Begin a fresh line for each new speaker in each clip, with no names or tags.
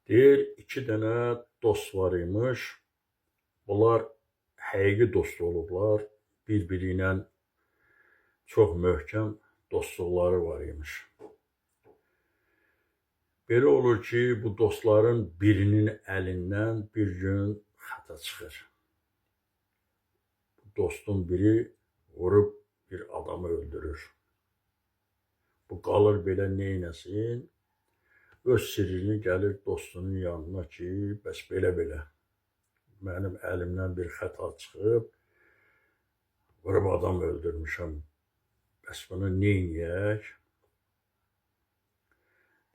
Deyir, iki dənə dost var imiş. Bunlar həqiqi dost olublar. Bir-biri ilə çox möhkəm dostluqları var imiş. Belə olur ki, bu dostların birinin əlindən bir gün xəta çıxır. Bu dostun biri vurub bir adamı öldürür. Bu qalır belə neynəsin? Öz sirrini gəlir dostunun yanına ki, bəs belə-belə, mənim əlimdən bir xəta çıxıb, vurub adam öldürmüşəm, bəs bunu neyniyək?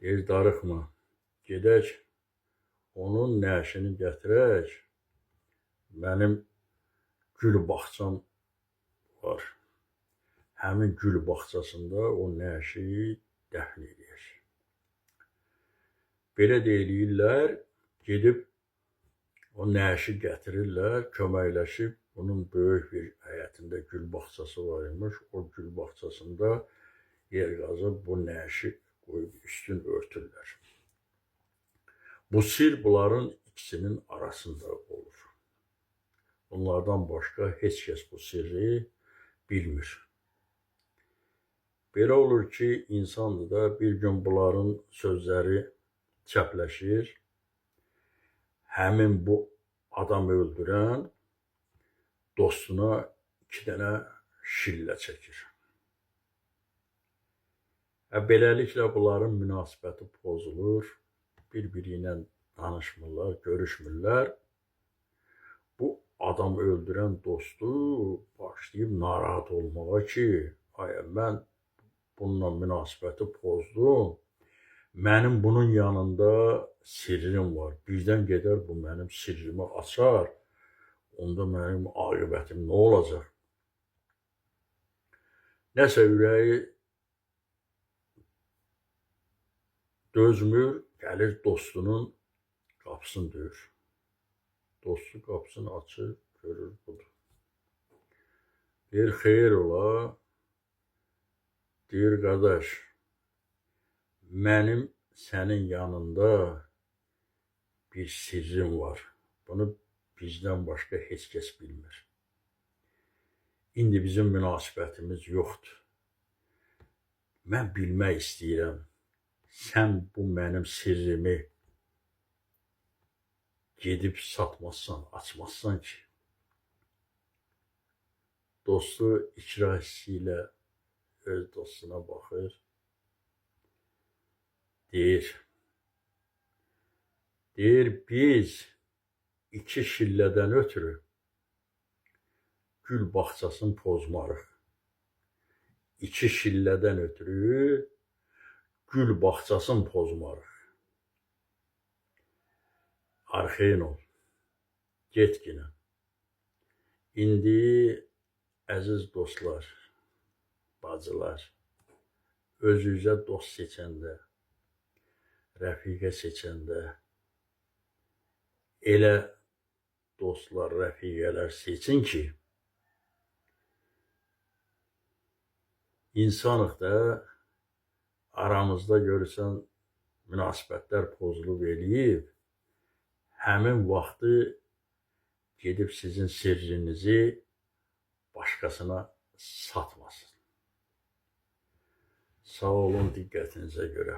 Deyir, darıxma, gedək, onun nəşini gətirək, mənim gül bağçam var. Həmin gül bağçasında o nəşi dəfn eləyək. Belə də eləyirlər, gedib o nəşi gətirirlər, köməkləşib, bunun böyük bir həyətində gül bağçası var imiş, o gül bağçasında yer qazıb bu nəşi qoyub üstün örtürlər. Bu sir bunların ikisinin arasında olur. Bunlardan başqa heç kəs bu sirri bilmir. Belə olur ki, insandır da bir gün bunların sözləri çəpləşir. Həmin bu adam öldürən dostuna iki dənə şillə çəkir. Beləliklə bunların münasibəti pozulur, bir-biri ilə danışmırlar, görüşmürlər. Bu adam öldürən dostu başlayıb narahat olmağa ki, ay mən bununla münasibəti pozdum, mənim bunun yanında sirrim var. Birdən gedər bu mənim sirrimi açar, onda mənim aqibətim nə olacaq? Nəsə ürəyi dözmür, gəlir dostunun qapısını döyür. Dostu qapısını açır, görür budur. Deyir, xeyir ola. Deyir, qardaş, mənim sənin yanında bir sirrim var. Bunu bizdən başqa heç kəs bilmir. İndi bizim münasibətimiz yoxdur. Mən bilmək istəyirəm, sən bu mənim sirrimi gedib satmazsan, açmazsan ki. Dostu ikrah hissi ilə öz dostuna baxır. Deyir, biz iki şillədən ötürü gül bağçasını pozmarıq. İki şillədən ötürü gül bağçasını pozmarıq. Arxayın ol, get yenə. İndi əziz dostlar, bacılar, özünüzə dost seçəndə, rəfiqə seçəndə, elə dostlar, rəfiqələr seçin ki, insanıq da aramızda görürsən münasibətlər pozulub eləyib, həmin vaxtı gedib sizin sirrinizi başqasına satmasın. Sağ olun diqqətinizə görə.